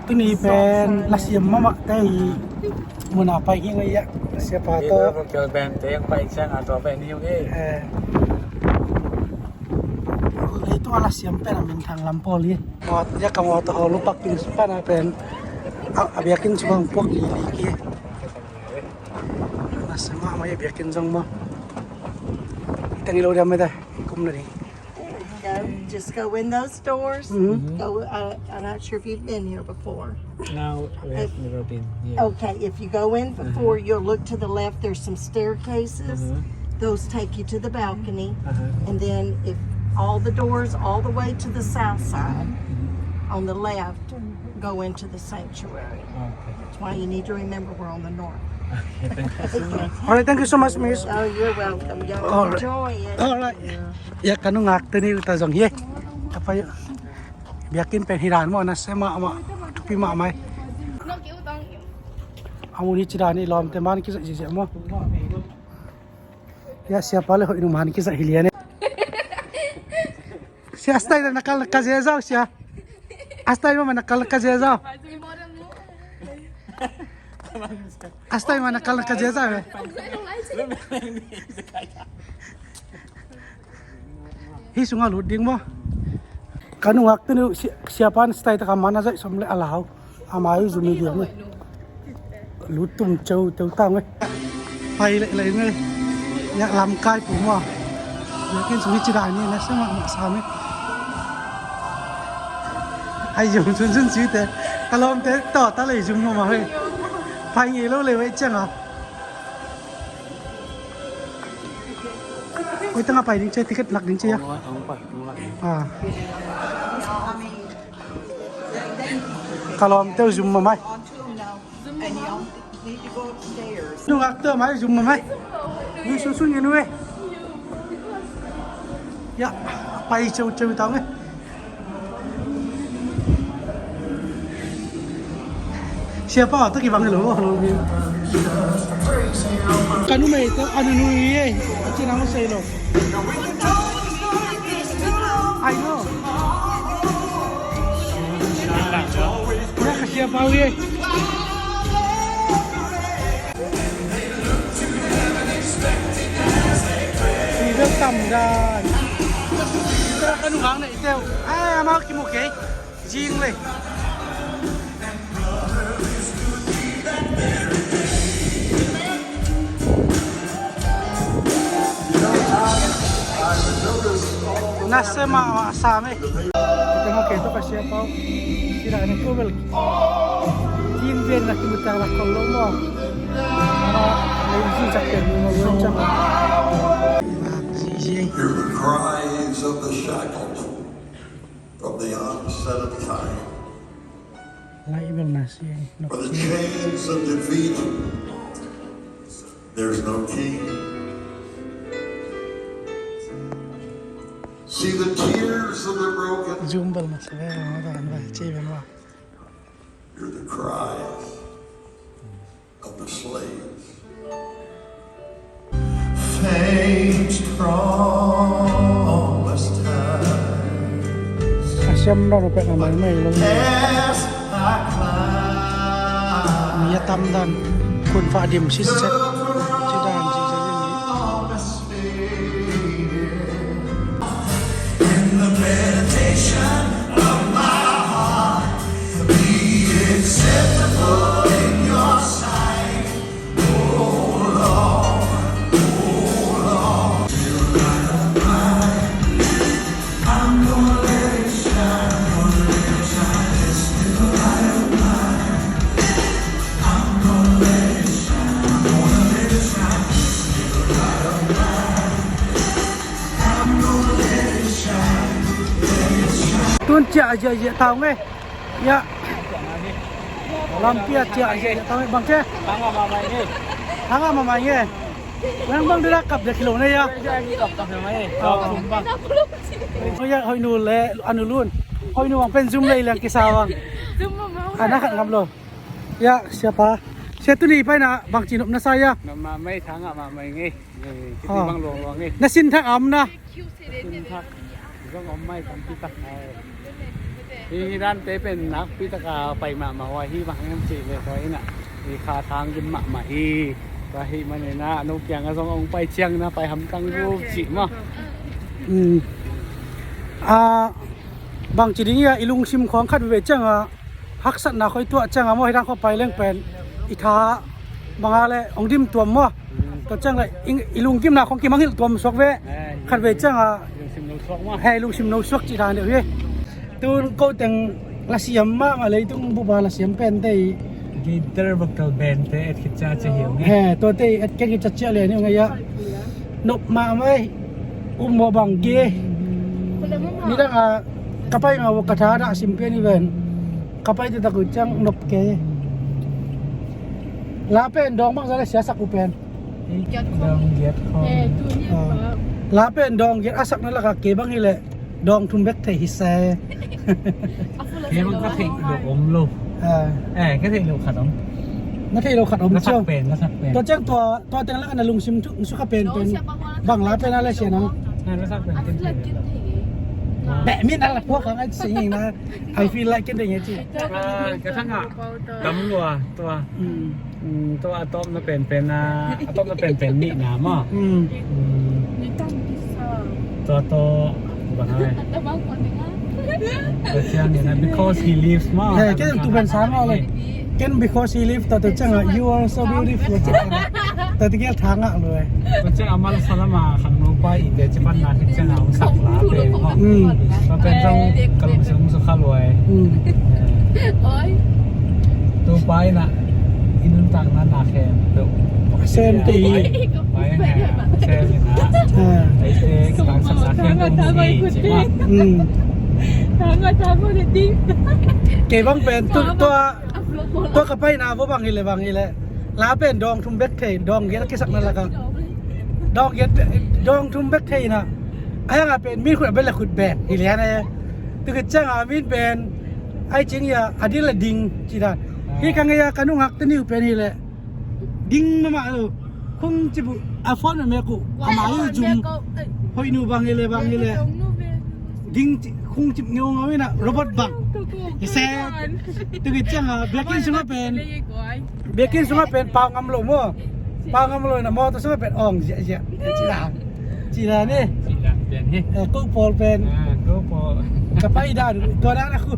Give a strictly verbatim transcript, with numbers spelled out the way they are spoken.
Tuni pen lasiam mahmah te hi. Muna pai hi ngai ya. Siapa to. Ito kong kel ben te yang pai chang a to pen hi ngai. Eh. Ito a lasiam pen a minthang lam pawl hi. Mawt ya ka mawt ho lupak pin supan a pen. A, a biakinn sung puak lili ki. Lasiam mahmah ya biakinn zong maw. Itang ilo diam mete. Kum na ding. Go, just go in those doors. Mm-hmm. Go, uh, I'm not sure if you've been here before. No, we have never been here. Okay, if you go in before, you'll look to the left, there's some staircases. Uh-huh. Those take you to the balcony. Uh-huh. And then if all the doors all the way to the south side, on the left, go into the sanctuary. Okay. That's why you need to remember we're on the north. Okay, thank you so much. All right, thank you so much, miss. Oh, you're welcome. Y'all enjoy it. All right. Ya, ka nungak te ni uta zong hi. Ka pai biakinn pen hi dan maw, na se mahmah, thupi mahmah hi. A mun hi ci dan i lawmte man kizat ziahziah maw. Ya, siapa le hoih nu man kizat hi lian e. Sia, a style na kal na ka zia zau, sia. A style ma na kal na ka zia zau. A style ma na kal na ka zia zau e. Hi sunga lut ding maw. Ka nungak te nu sia, siapa na style ta ka man a zaih som le a lau. A mai uh zum hi diam e. Lut tum ceu teu tang e. Pai leh leh nge. Ya lamkai pu maw. Biakinn sung hi ci dan ni na se mahmah sam e. Ai zum sun sun si te. Ka lawmte tawh ta lei zum mahmah e. Pai ngei lo lei ve ciang a. Oi tang a pai ding ci a, ticket lak ding ci a. Ah. Ka lawmte uh zum mahmah hi. Nungak te uh mai zum mahmah hi. Lui sunsun ngen uh e. Ya, pai ceuceu tang e. Siapa aw, ta kibang hi lo, lo hi. Ka numei te a nunui hi e. A cina hong sei lo. Ai lo. Ina ka siapa uh hi e. Leader tam dan. Leader ka nungak neih te uh. Ai, amau kimu kei. Zing le. Na se mahmah sam e. Tengah kei tawh ka siapa uh. Sila ni ko bel. Kin ven na kimuta la kol lo mo. Ama lei zi cak ken mo ven cak. Mak zi zi. Hear the cries of the shackled from the onset of time. Lai bel na si. For the chains of defeat, there's no king. See the tears of the broken. Zoom bel na si. Ci bel wa. Hear the cries of the slaves. Faint promise ties. A siam dawn a pek a maimai lo. As I climb. Mi a tam dan kun fa dim sitset. Ci dan ci sa lim. In the meditation of my heart, be acceptable in your sight, O Lord, O Lord. I'm gonna let it shine, gonna let it shine, this little light of mine. I'm gonna let it shine, gonna let it shine, this little light of mine. Tun ciah ziahziah ta ung e. Ya. Lampi ah ciah ziahziah ta ung e bang ce. Hanga mamai nge. Hanga mamai nge. Bang bang dia kap dia kilo ne ya. Kap kap mamai. Oh. Oh ya, hoih nu le anu lun. Hoih nu bang pen zum lei leng kisa bang. Ana khat ngam lo. Ya, siapa. Sia tuni pai na bang ci nop na sa ya. Mamai, hanga mamai nge. Kiti bang luang luang nge. Na sin thak am na. Sin thak. Zong om mai tampi tak. Hih dante pen nakpi taka pai mahmah uh a, hih bang hiam cih leh tua in ah, hih kha thang kim mahmah hi. Tua ahih manin ah no kiangah zong hong pai ciangin ah pai hamtang uh cih maw. Mm. Ah, bangci ding hiam, i lungsim khawng khat veve ciangah haksatna khawng i tuah ciangah maw, hih dang khawng pai leng pen i tha bangah leh hong dim tuam maw. Tua ciang leh i, i lunggimna khawng kimangngilh tuam suak ve. Khat veve ciangah, he, lungsim no suak cih dan deuh hi. Tun ko teng lasiam mahmah, leitung bup a lasiam pente hi. Guitar, vocal band te et khit ciang ci hi ung e. He, tuate et khit ciang ci lian hi ung e. Nop mahmah hi. Um maw bang ge. Nidang a ka pai ngah uh ka tha dah sim pian hi ven. Ka pai taktak uh ciang nop kei. La pen dawng bangzah leh sia sak uh pen. Dawng giat khawng. Ah. La pen dawng giat a sakna lakah kei bang hi leh dawng thum bek thei hi se. Kei bang ka theih loh om lo. Ah. Eh, ka theih loh khat om. Na theih loh khat om ciang. Na sak pen, na sak pen. Tua ciang tua, tua teng lakah na lungsim thu, sukha penpen bang la pen a leh sia na. Na sak pen ken theih. Beh, mi na la puak ang ai singing na. I feel like ken ding ci. Ah, ka thang ah. Tam lua, tua. Mm. Mm, tua a tawpna penpen a, a tawpna penpen nihna maw. Mm. Mm. Tua tawh bang a leh. Tua ciang in ah, because he lives maw. He, ken tu pen sa maw leh. Ken because he lives, tua, tua ciang ah, you are so beautiful. Tua tegel thang ah lua. Tua ciang a malsa lam a khangno pa i te ci pan na khit ciang a hong sak la pen maw. Mm. Tua pen zong ka lungsim hong sukha lua. Mm. Eh. Tu pa in ah i nuntakna na khempeuh sem te hi. Pa in ah sem in ah. Ah. Ei te ka tangsakna khempeuh hong sem ci maw. Mm. Kei bang pen tu, tua, tua ka paina uh bang hi leh, bang hi leh. La pen dawng thum bek thei, dawng giat a kisakna lakah. Dawng giat, dawng thum bek thei in ah. A hiang a pen min khut a bel leh khut bek hi lian e. Tu khit ciang a min pen ai cing hi a, a dil leh ding ci dan. Hih ka ngei a ka nungak te ni uh pen hi leh ding mahmah lo. Khung cip uh, a phone a mek uh, a mai uh zum. Hoih nu bang hi leh, bang hi leh. Ding ci, khung cip ngeungau in ah, robot bang. Hi se. Tu khit ciang a, biakinn sungah pen. Biakinn sungah pen pau ngam lo maw. Pau ngam lo in ah, mawtaw sungah pen awng ziahziah. Ci la. Ci la ni. Ci la pen hi. Eh, ko pawl pen. Ah, ko pawl. Ka pai dan, tua dan a khu.